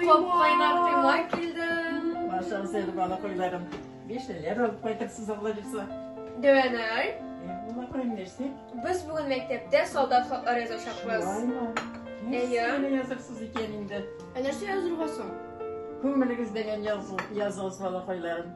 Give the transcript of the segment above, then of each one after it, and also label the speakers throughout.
Speaker 1: Кап-кайнар коймак килде.
Speaker 2: Ашагыз әле, балакайларым. Бишлеләр алып кайтырсыз, Алла бирса.
Speaker 1: Дәвәнәй.
Speaker 2: Балакаем, нәрсә?
Speaker 1: Без бүген мәктәптә солдат хатлары язачакбыз.
Speaker 2: Шулаймы?
Speaker 1: Әйе.
Speaker 2: Нәрсәне язырсыз икән инде?
Speaker 3: Ә нәрсә язырга соң?
Speaker 2: Күңелегездәген языгыз, балакайларым.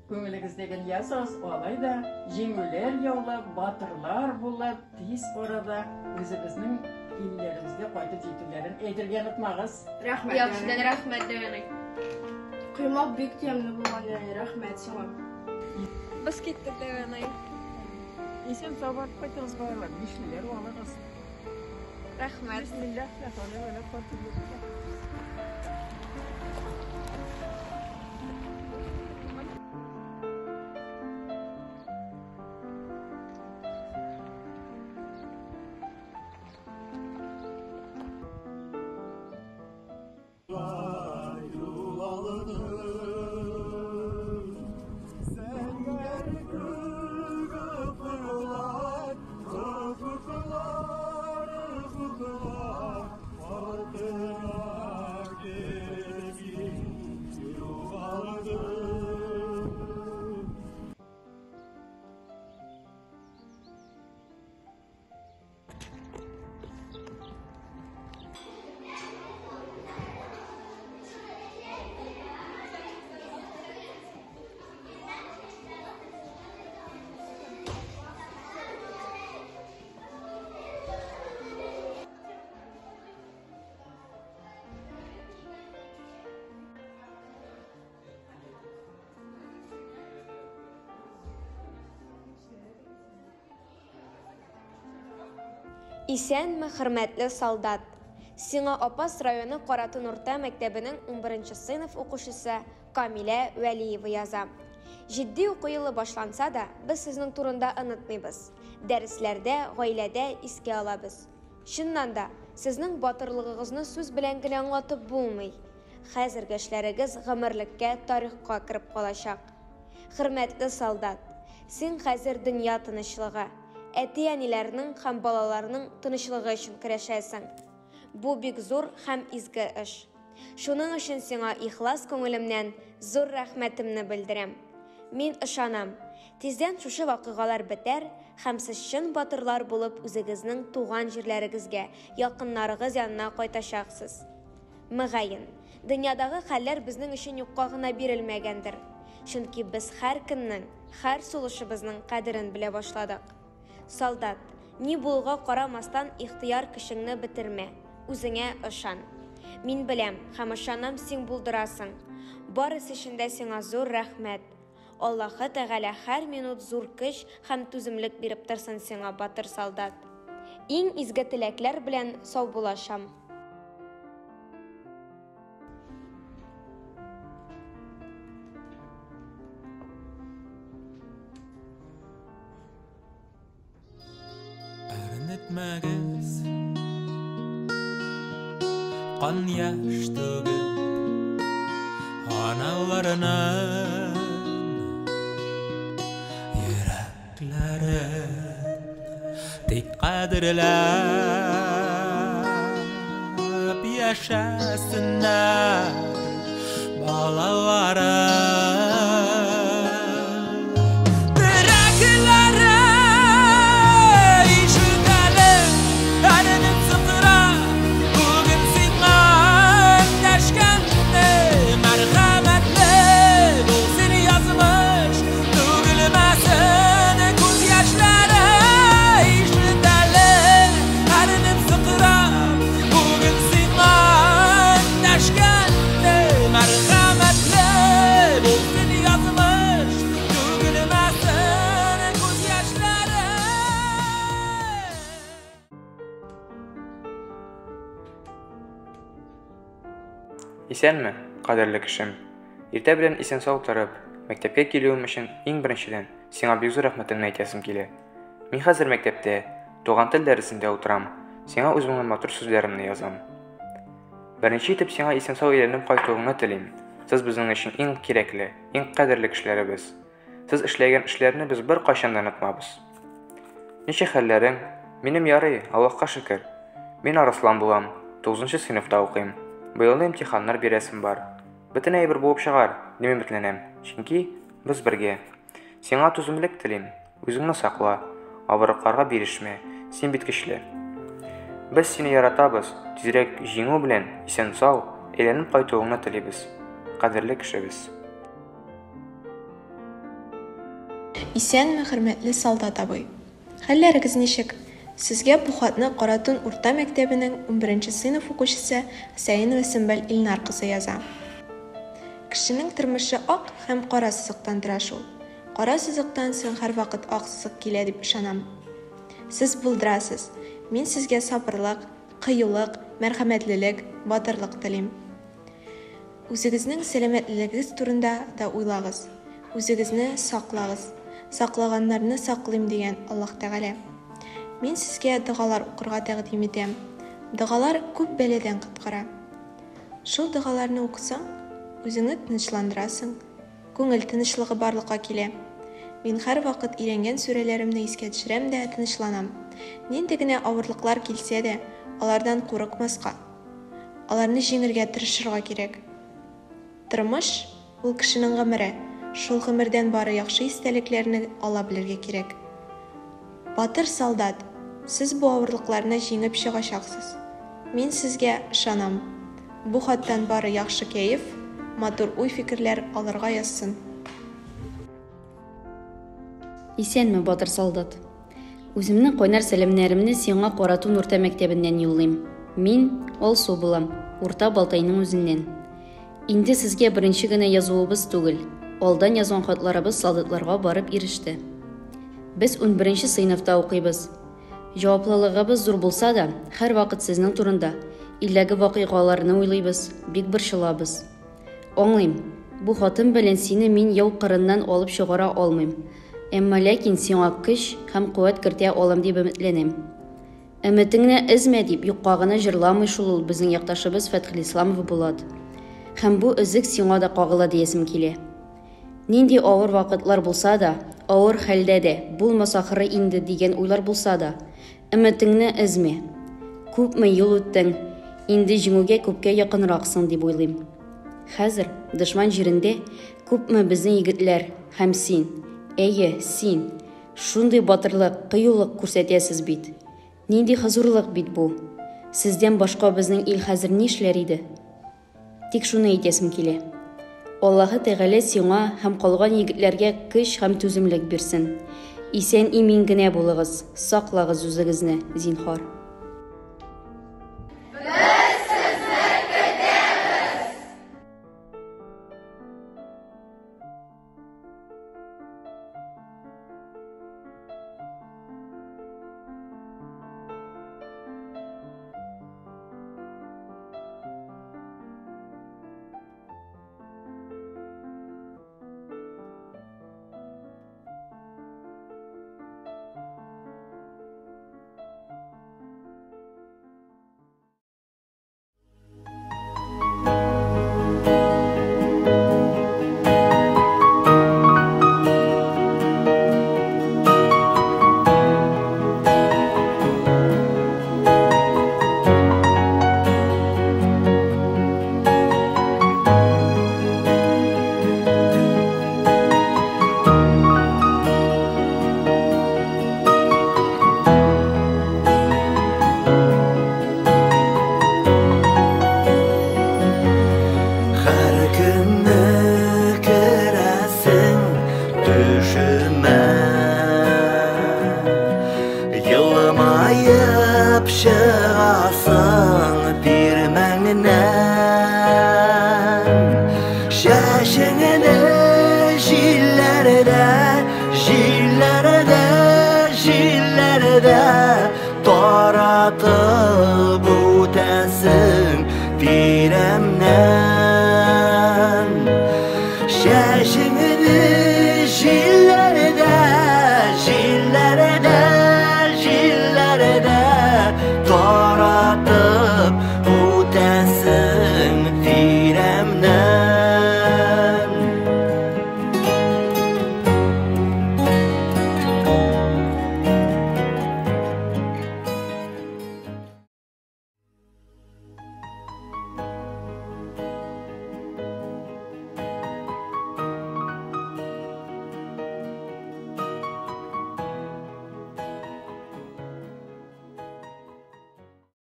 Speaker 2: Күңелегездәген языгыз, алай да җиңүләр яулап, батырлар булып, тиз арада үзебезнең илләребезгә кайтып җитүләрен әйтергә онытмагыз.
Speaker 3: Рәхмәт.
Speaker 1: Яхшыдан рәхмәт, Дәвәнәй.
Speaker 3: Коймак бик тәмле булган, әни, рәхмәт сиңа.
Speaker 1: Без киттек, Дәвәнәй.
Speaker 2: Исән сау барып кайтыгыз, балалар, бишлеләр алыгыз.
Speaker 1: Рәхмәт.
Speaker 2: Бисмиллах, ла хәүлә вә ла куәтә илля биллах.
Speaker 1: Исәнме, хөрмәтле солдат! Сиңа Апас районы Каратун урта мәктәбенең 11 сыйныф укучысы Камилә Вәлиева яза. Җитди уку елы башланса да, без сезнең турында онытмыйбыз. Дәресләрдә, гаиләдә искә алабыз. Чыннан да, сезнең батырлыгыгызны сүз белән генә аңлатып булмый. Хәзерге эшләрегез гомерлеккә тарихка кереп калачак. Хөрмәтле солдат, син хәзер дөнья тынычлыгы, әти-әниләрнең һәм балаларның тынычлыгы өчен көрәшәсең. Бу бик зур һәм изге эш. Шуның өчен сиңа ихлас күңелемнән зур рәхмәтемне белдерәм. Мин ышанам, тиздән шушы вакыйгалар бетәр һәм сез чын батырлар булып үзегезнең туган җирләрегезгә, якыннарыгыз янына кайтачаксыз. Мөгаен, дөньядагы хәлләр безнең өчен юкка гына бирелмәгәндер. Чөнки без һәр көннең, һәр сулышыбызның кадерен белә башладык. Солдат, ни булуга карамастан ихтыяр көчеңне бетермә, үзеңә ышан. Мин беләм һәм ышанам, син булдырасың. Барысы өчен дә сиңа зур рәхмәт. Аллаһы Тәгалә һәр минут зур көч һәм түземлек биреп торсын сиңа, батыр солдат. Иң изге теләкләр белән саубуллашам.
Speaker 4: Әрнетмәгез, кан яшь түгеп аналарның йөрәкләрен, тик кадерләп яшәсеннәр балалары. Теләкләре ишетәле, әрнеп сыктыра, бүген сиңа эндәшкәнне, мәрхәмәтле булсын язмыш, түгелмәсен күз яшьләре. Ишетәле, әрнеп сыктыра, бүген сиңа эндәшкәнне, мәрхәмәтле булсын язмыш, түгелмәсен күз яшьләре.
Speaker 5: Исәнме, кадерле кешем. Иртә белән исән-сау торып, мәктәпкә килүем өчен иң беренчедән сиңа бик зур рәхмәтемне әйтәсем килә. Мин хәзер мәктәптә, туган тел дәресендә утырам, сиңа үземнең матур сүзләремне язам. Беренче итеп сиңа исән-сау әйләнеп кайтуыңны телим. Сез безнең өчен иң кирәкле, иң кадерле кешеләребез. Сез эшләгән эшләрне без беркайчан да онытмабыз. Ничек хәлләрең? Минем ярый, Аллаһка шөкер. Мин Арыслан булам, 9 сыйныфта укыйм. Быелны имтиханнар бирәсем бар. Бөтен әйбер булып чыгар, дип өметләнәм, чөнки без бергә. Сиңа түземлек телим, үзеңне сакла, авырлыкларга бирешмә, син бит көчле. Без сине яратабыз, тизрәк җиңү белән исән-сау әйләнеп кайтуыңны телибез, кадерле кешебез.
Speaker 6: Исәнме, хөрмәтле солдат абый! Хәлләрегез ничек? Сезгә бу хатны Каратун урта мәктәбенең унберенче сыйныф укучысы Хөсәенова Сөмбел Илнар кызы яза. Кешенең тормышы ак һәм кара сызыктан тора шул. Кара сызыктан соң һәрвакыт ак сызык килә дип ышанам. Сез булдырасыз. Мин сезгә сабырлык, кыюлык, мәрхәмәтлелек, батырлык телим. Үзегезнең сәламәтлегегез турында да уйлагыз. Үзегезне саклагыз. Саклаганнарны саклыйм дигән Аллаһ Тәгалә. Мин сезгә догалар укырга тәкъдим итәм. Догалар күп бәладән коткара. Шул догаларны укысаң, үзеңне тынычландырасың, күңел тынычлыгы барлыкка килә. Мин һәрвакыт өйрәнгән сүрәләремне искә төшерәм дә тынычланам. Нинди генә авырлыклар килсә дә, алардан курыкмаска, Аларны җиңергә тырышырга кирәк. Тормыш, ул кешенең гомере, шул гомердән бары яхшы истәлекләрне ала белергә кирәк. Батыр солдат, сез бу авырлыкларны җиңеп чыгачаксыз. Мин сезгә ышанам. Бу хаттан бары яхшы кәеф, матур уй-фикерләр алырга язсын.
Speaker 7: Исәнме, батыр солдат! Үземнең кайнар сәламнәремне сиңа Каратун урта мәктәбеннән юллыйм. Мин, Алсу булам, Урта Балтайның үзеннән. Инде сезгә беренче генә язуыбыз түгел, алдан язган хатларыбыз солдатларга барып иреште. Без унберенче сыйныфта укыйбыз. Җаваплылыгыбыз зур булса да, һәрвакыт сезнең турында, илдәге вакыйгаларны уйлыйбыз, бик борчылабыз. Аңлыйм, бу хатым белән сине мин яу кырыннан алып чыгара алмыйм, әмма ләкин сиңа көч һәм куәт кертә алам дип өметләнәм. Өметеңне өзмә дип юкка гына җырламый шул ул безнең якташыбыз Фәтхелисламов Булат. Һәм бу өзек сиңа да кагыла диясем килә. Нинди авыр вакытлар булса да, авыр хәлдә дә, булмас ахыры инде дигән уйлар булса да, өметеңне өзмә. Күпме юл үттең, инде җиңүгә күпкә якынраксың дип уйлыйм. Хәзер дошман җирендә күпме безнең егетләр һәм син, әйе, син, шундый батырлык, кыюлык күрсәтәсез бит. Нинди хозурлык бит бу! Сездән башка безнең ил хәзер нишләр иде? Тик шуны әйтәсем килә. Аллаһы Тәгалә сиңа һәм калган егетләргә көч һәм түземлек бирсен. Исән-имин генә булыгыз, саклагыз үзегезне, зинһар.
Speaker 8: Без сезне көтәбез!
Speaker 9: Һәр көнне керәсең төшемә. Елмаеп чыгасың тирмәңнән. Чәчеңне җилләрдә, җилләрдә, җилләрдә таратып.